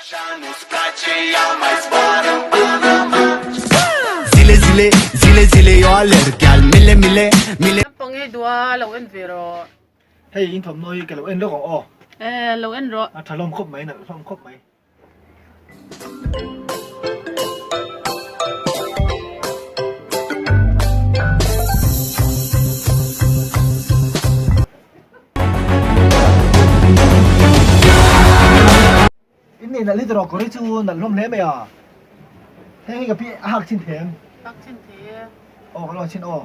Zile zile zile zile yo ler kyal mile mile mile. Naupang hi dua lo en ve rawh. Hei in thawmhnaw hi ka lo en lawk ang aw. E lo en rawh. A tha hlawm khawp mai nalh hlawm khawp mai. In nei nalh hi tawrh kawr hi chu nalh hlawm hle mai a. Heng hi ka pi a hak chin thei em? Hak chin thei e. Aw ka lo ha chin aw.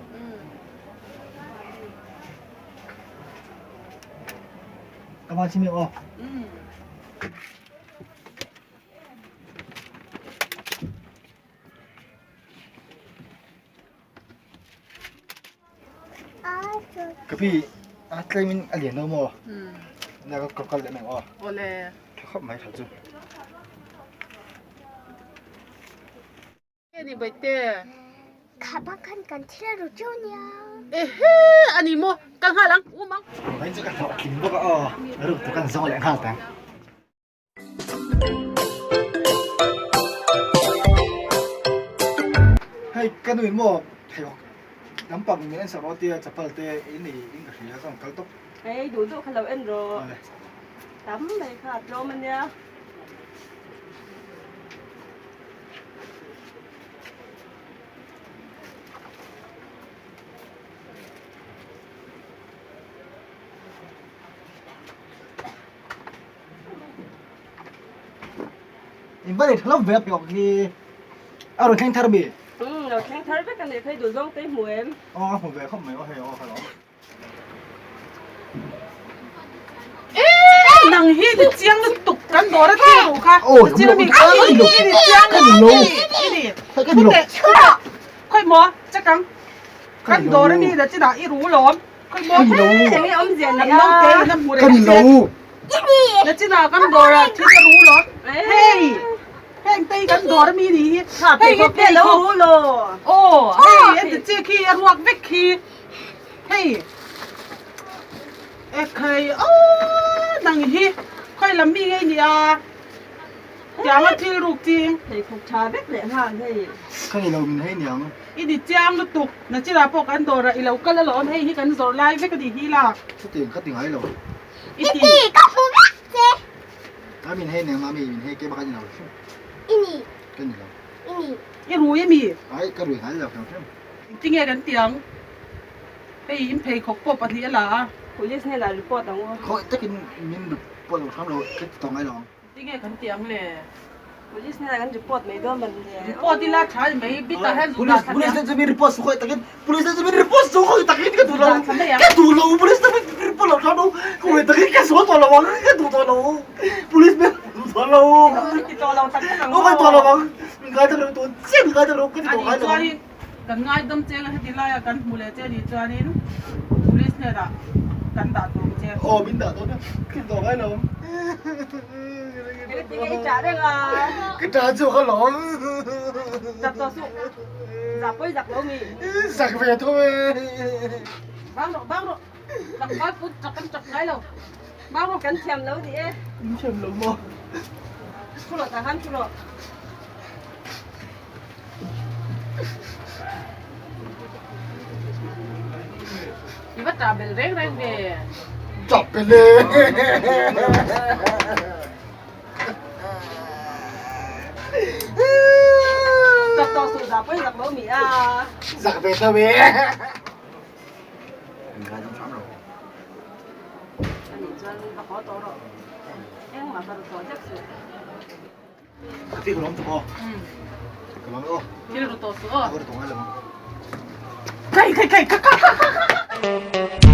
Ka va chin em aw. Ka pi a tlem in a lian lo maw? Na ka kal leh mai ang aw. Awle. Tha khawp mai tha chu. Ni baite. Khaba khan kan thil ru teuh nia. Ehe ani maw ka nghal ang um ang. Vawiin chu ka hlawh tling bawk a aw. Ruk tu kan zawng leh nghal tang. Hei ka nu in maw pheikhawk lampang min en sak rawh tia chapal te in nei in ka hria chuan kal tawp. Hei duh duh kha lo en rawh. Tam mai kha a tlawm ania. In va nei tha lo ve a piawk hi a rawn thleng thar mi? Umm lo thleng thar vek a ni phei duh zawng te i hmu em? Aw ka hmu ve khawp mai aw hei aw ka lo. Eee nang hi ni chiang lutuk kan dawr a thil duh kha chiang mi ka ni lo ni chiang ni ka ni lo khoi maw chakang kan dawr a mi la chinah i ru lawm khoi maw eng nge awmzia ni a naute in a hmu ka ni lo la chinah kan dawr ah thil a ru lawm hei heng te hi kan dawr a mi ni hi hei hi pheikhawk aw hei heti chi khi a ruak vek khi. Hei ekhei aww nang hi khawi lam mi ngei nia tiang a thil ruk ching. Pheikhawk tha vek leh nghal hei. Ka ni lo min hei niang. I ni chiang lutuk nachira pawh kan dawr ah i lo kal alawm hei hi kan zawrh lai vek a nih hi la. Chutiang ka ti ngai lo. I ti. I ti ka hmu vek che. A min hei niang a mi min hei ke bak a ni lo hrim. I ni. Ka ni lo. I ni. I rui a mi? Ai ka rui ngai lo hrim hrim. Engtinge kan ti ang? Hei in pheikhawk pawh pahnih a la a. Police hnenah report ang u. Khawi takin min report lo hram lo ka ti tawh ngai lo ang. Engtinge kan ti ang le? Police hnenah kan report mai dawn man le. Report ila tha ni mai bit ah hian zu dah thla Police hnenah chu min report su khawi takin Police hnenah chu min report su khawi takin ka duh lo ka duh lo Police hnenah min report lo hram lo khawi takin ka sual tawh lo ang ka duh tawh lo Police hmel ka duh tawh lo. Ti tawh lo tak tak ang aw. Ka tawh lo ang min ngai tak lo tun chiah min ngai tak lo ka ti tawh ngai lo ang. Kan ngaidam che nga heti laia kan hmu leh che nih chuanin police hnenah kan dah tawh ang che. Aw min dah dawn a, ka tawh ngai lo. Tinge i ṭah reng a? Ka ṭah chu ka lawm. Zak tawh suh, zah pawi zak lo mi. Zak ve tho e. Bang rawh, bang rawh, tlangval put ṭak an ṭak ngai lo. Bang rawh. Kan thiam lo ni e. In thiam lo maw? Thu rawh tah khan thu rawh. I va ṭah belh reng reng ve. Ṭah belh e. Zak tawh suh zah pawi zak lo mi a. Zak ve tho e. Ngai hram lo. Anih chuan va haw tawh rawh. Engmah va ru tawh zek suh. Ka ti ka lawm tuk aw. Ka lawm aw. Thil ru tawh suh aw. Ka ru tawh ngai lo ang. Kai kai kai ka ka ka ka.